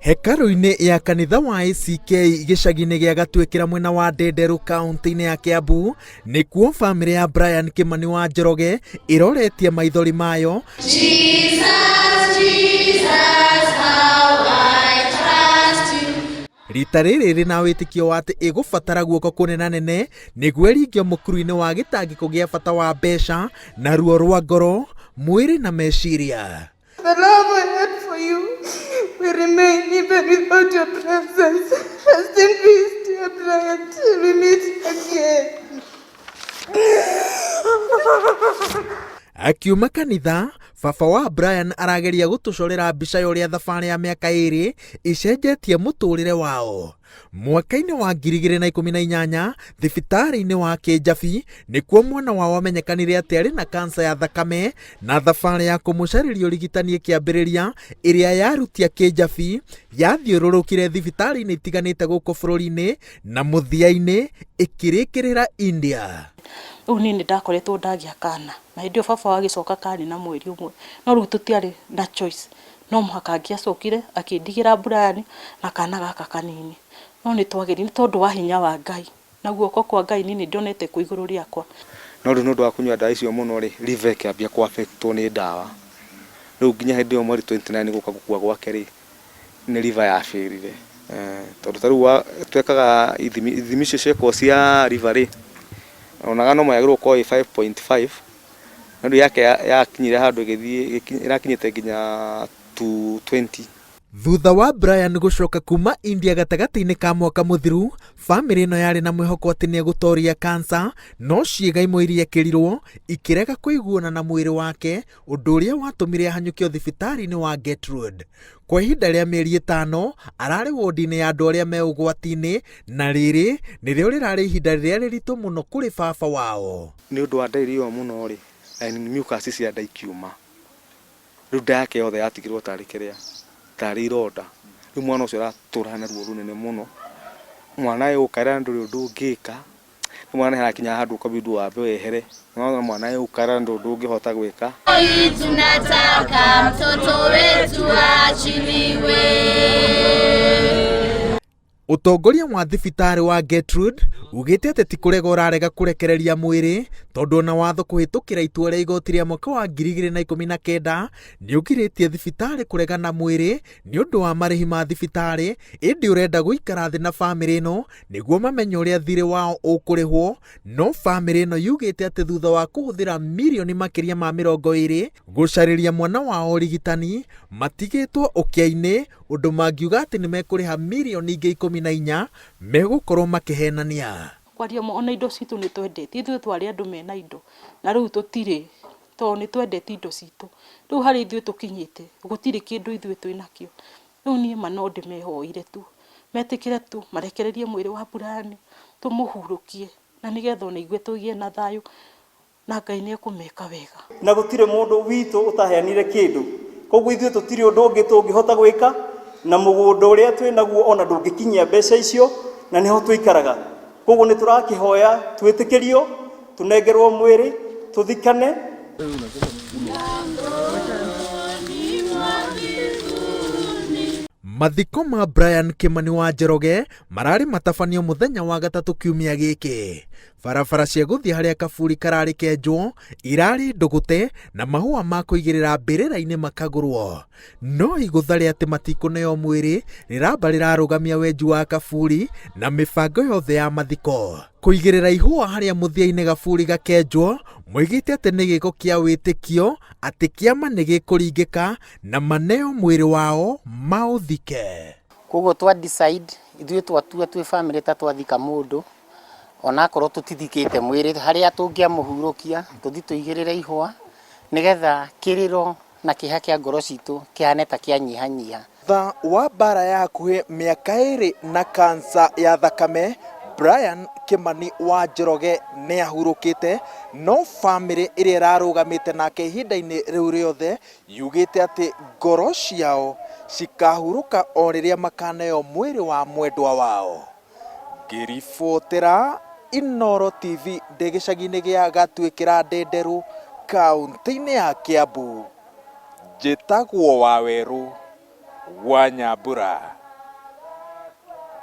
Hekarũ-inĩ ya kanitha wa ACK gĩcagi-inĩ gĩa Gatuĩkĩra mwena wa Ndenderu kaunti-inĩ ya Kiambu nĩkuo bamĩrĩ ya Brian Kimani wa Njoroge ĩroretie maithori mayo. Jesus, Jesus, how I trust you. Rita rĩrĩ rĩna wĩtĩkio wa atĩ ĩgũbatara guoko kũnenanene nĩguo ĩringio mũkuru-inĩ wa gĩtangĩko gĩa bata wa mbeca na ruo rwa ngoro, mwĩrĩ na meciria. The love I had for you will remain even without your presence. Rest in peace, dear Brian, till we meet again. Akiuma kanitha, baba wa Brian arageria gũtũcorera mbica ya ũrĩa thabarĩ ya mĩaka ĩrĩ ĩcenjetie mũtũrĩre wao. Mwaka-inĩ wa 2018, thibitarĩ-inĩ wa Kĩnjabi nĩkuo mwana wao amenyekanire atĩ arĩ na kansa ya thakame na thabarĩ ya kũmũcarĩria ũrigitani ĩkĩambĩrĩria ĩrĩa yarutia Kĩnjabi yathiũrũrũkire thibitarĩ-inĩ itiganĩte gũkũ bũrũri-inĩ na mũthia-inĩ ĩkĩrĩkĩrĩra India. Rĩu niĩ nĩ ndakoretwo ndagĩa kana na hĩndĩ ĩyo baba wagĩcoka karĩ na mweri ũmwe, no rĩu tũtiarĩ na choice, no mũhaka angĩacokire akĩndigĩra Brian na kana gaka kanini. No nĩ twageririe nĩ tondũ wa hinya wa Ngai na guoko kwa Ngai niĩ nĩ ndionete kwĩ igũrũ rĩakwa. No rĩu nĩ ũndũ wa kũnyua ndawa icio mũno rĩ, liver ĩkĩambia kũ affect wo nĩ ndawa. Rĩu nginya hĩndĩ ĩyo mweri 29 gũka gũkua gwake rĩ, nĩ liver ya fail ire. Tondũ ta rĩu twekaga ithimi, ithimi icio ciekwo cia liver rĩ, onaga no yagĩrĩirwo gũkorwo ĩ 5.5, no rĩu yake yakinyire handũ ĩgĩthiĩ ĩrakinyĩte nginya 220. Thutha wa Brian gũcoka kuma India gatagatĩ-inĩ ka mwaka mũthiru, famĩlĩ ĩno yarĩ na mwĩhoko atĩ nĩ egũtoria kansa, no ciĩga imwe iria ekĩrirwo ikĩrega kũiguana na mwĩrĩ wake, ũndũ ũrĩa watũmire ahanyũkio thibitarĩ-inĩ wa Gertrude. Kwa ihinda rĩa mĩeri ĩtano, ararĩ wodi-inĩ ya andũ arĩa me ũgwati-inĩ, na rĩrĩ nĩrĩo rĩrarĩ ihinda rĩrĩa rĩritũ mũno kũrĩ baba wao. Nĩ ũndũ wa diarrhea ĩyo mũno rĩ, and mucus cia nda ikiuma. Rĩu nda yake yothe yatigirwo tarĩ kĩrĩa, tarĩ ironda. Rĩu mwana ũcio aratũra na ruo rũnene mũno. Mwana egũkaĩra ndũrĩ ũndũ ũngĩka. Rĩu mwana nĩ harakinya handũ ũkabindwo wambe wehere. Nĩwona mwana egũkaĩra ndũrĩ ũndũ ũngĩhota gwĩka. Tunataka mtoto wetu aachiliwe. Ũtongoria wa thibitarĩ wa Gertrude ugĩte atĩ ti kũrega ũrarega kũrekereria mwĩrĩ tondũ ona watho kũhĩtũkĩra itua rĩa igoti rĩa mwaka wa 2019 nĩ ũgirĩtie thibitarĩ kũrega na mwĩrĩ nĩ ũndũ wa marĩhi ma thibitarĩ, ĩndĩ ũrenda gũikara thĩ na bamĩrĩ ĩno nĩguo mamenye ũrĩa thirĩ wao ũkũrĩhwo. No bamĩrĩ ĩno yugĩte atĩ thutha wa kũhũthĩra mirioni makĩria ma 20 gũcarĩria mwana wao ũrigitani, matigĩtwo ũkĩa-inĩ ũndũ mangiuga atĩ nĩ mekũrĩha mirioni ingĩ 14 megũkorwo makĩhenania. Kwaria ma ona indo citũ nĩ twendetie, ithuĩ twarĩ andũ mena indo na rĩu tũtirĩ tondũ nĩ twendete indo citũ. Rĩu harĩa ithuĩ tũkinyĩte gũtirĩ kĩndũ ithuĩ twĩnakĩo. Rĩu niĩ ma no ndĩmehoire tu, metĩkĩre tu marekererie mwĩrĩ wa Brian tũmũhurũkie na nĩgetha ona ithuĩ tũgĩe na thayũ na Ngai nĩ ekũmeka wega. Na gũtirĩ mũndũ witũ ũtaheanire kĩndũ. Koguo ithuĩ tũtirĩ ũndũ ũngĩ tũngĩhota gwĩka, na mũgũnda ũrĩa twĩ naguo ona ndũngĩkinyia mbeca icio, na nĩho tũikaraga. Koguo nĩ tũrakĩhoya twĩtĩkĩrio, tũnengerwo mwĩrĩ, tũthikane. Mathiko ma Brian Kimani wa Njoroge mararĩ matabanio mũthenya wa gatatũ kiumia gĩkĩ. Barabara cia gũthiĩ harĩa kaburi kararĩ kenjwo irarĩ ndũgũte na mahũa ma kũigĩrĩra mbĩrĩra-inĩ makagũrwo. No igũtha rĩa atĩ matikũneo mwĩrĩ rĩramba rĩrarũgamia wenji wa kaburi na mĩbango yothe ya mathiko. Kũigĩrĩra ihũa harĩa mũthia-inĩ gaburi gakenjwo moigĩte atĩ nĩ gĩko kĩa wĩtĩkio atĩ kĩama nĩ gĩkũringĩka na maneo mwĩrĩ wao maũthike. Koguo twa decide ithuĩ twatua twĩ family ta twathika mũndũ onakorwo tũtithikĩte mwĩrĩ harĩa tũngĩamũhurũkia tũthiĩ tũigĩrĩre ihũa nĩgetha kĩrĩro na kĩeha kĩa ngoro citũ kĩhane ta kĩanyihanyiha. Thutha wa mbara ya hakuhĩ mĩaka ĩrĩ na kansa ya thakame, Brian Kimani wa Njoroge nĩ ahurũkĩte, no famĩlĩ ĩrĩa ĩrarũgamĩte nake ihinda-inĩ rĩu rĩothe yugĩte atĩ ngoro ciao cikahurũka o rĩrĩa makaneo mwĩrĩ wa mwendwa wao. Ngĩribotera Inooro TV ndĩ gĩcagi-inĩ gĩa Gatuĩkĩra Ndenderũ, kaũntĩ-inĩ ya Kiambu, njĩtagwo Wawerũ wa Nyambura.